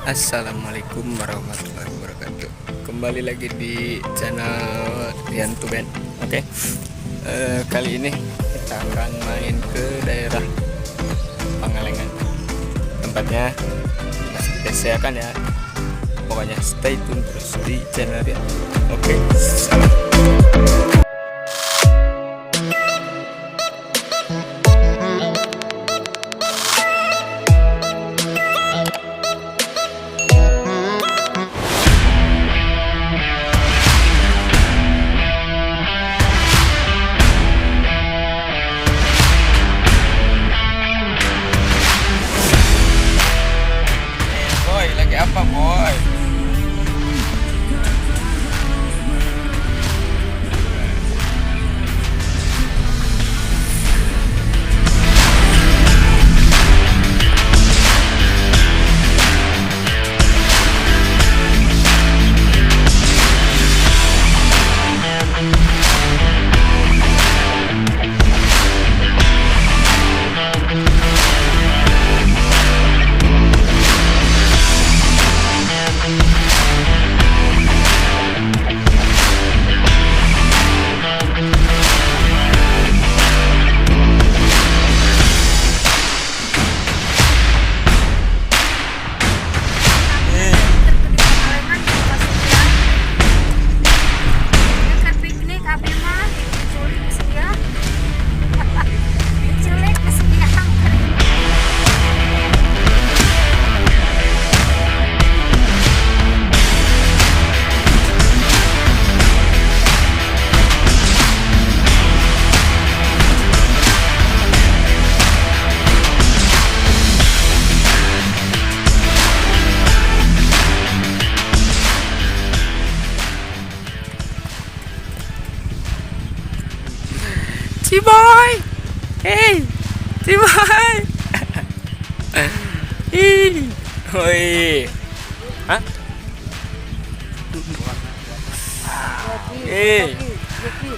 Assalamualaikum warahmatullahi wabarakatuh. Kembali lagi di channel Rian Tuben. Oke, kali ini kita akan main ke daerah Pangalengan. Tempatnya masih dirahasiakan ya. Pokoknya stay tune terus di channel Rian. Oke, salam. Boy, lagi apa, boy? Pangalengan pasti ya. Ya kan piknik abi mah diculik sia. Diculik sia. Ciboy. Hey, Ciboy. Ih. Woi. Hah? Eh.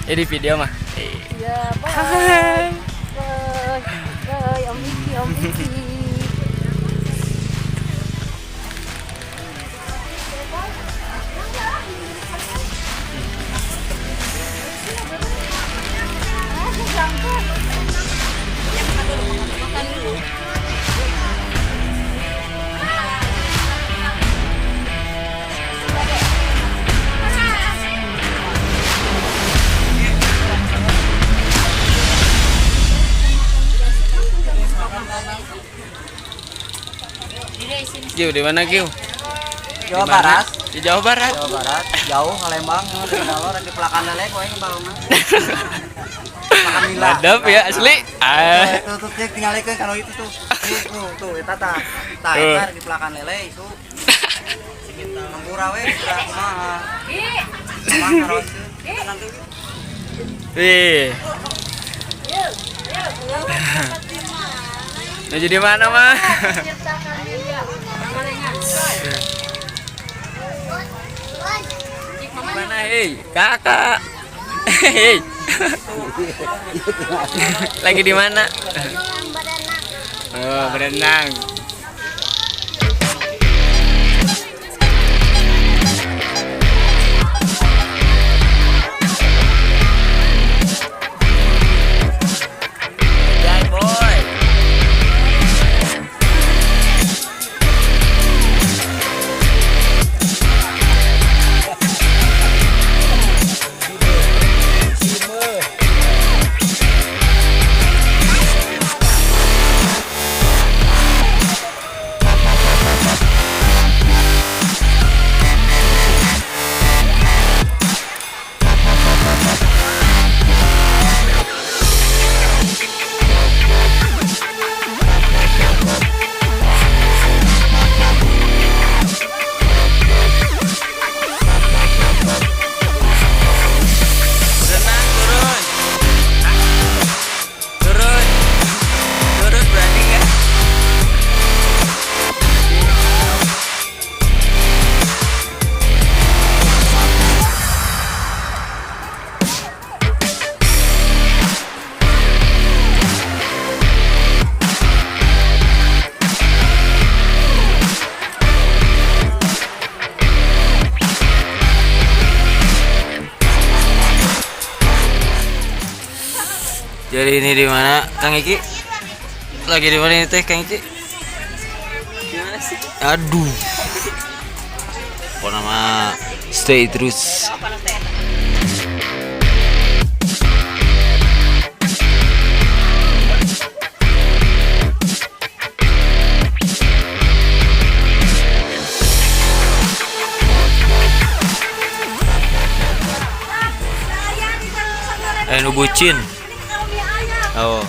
Ini video mah. Eh. Ya, bye. Hai. Bye. Bye, Om Iki, Om Iki. Makan dulu. Kiu di mana, Kiu? Jawa Di mana? Barat. Di Jawa Barat. Jawa Barat, jauh Lembang, di Dalor di pelakan lele kowe bang mah. Pelakan lila. Madep ya asli. Ah. Tuh tuh cek tinggal ke kalau itu tuh. Tuh tuh eta tah. Tah Tuh. eta di pelakan lele itu. Hampura we kumaha. Kumaha haroskeun. Nanti. Wih. Nah, jadi mana, mah? Mana, hei? Kakak. Hei. Lagi di mana? Oh, berenang. Jai boy. Jadi ini di mana, Kang Iki? Lagi di mana ini teh, Kang Iki? Gimana sih? Aduh. Pokoknya mah stay terus. Eh, nu bucin. Oh.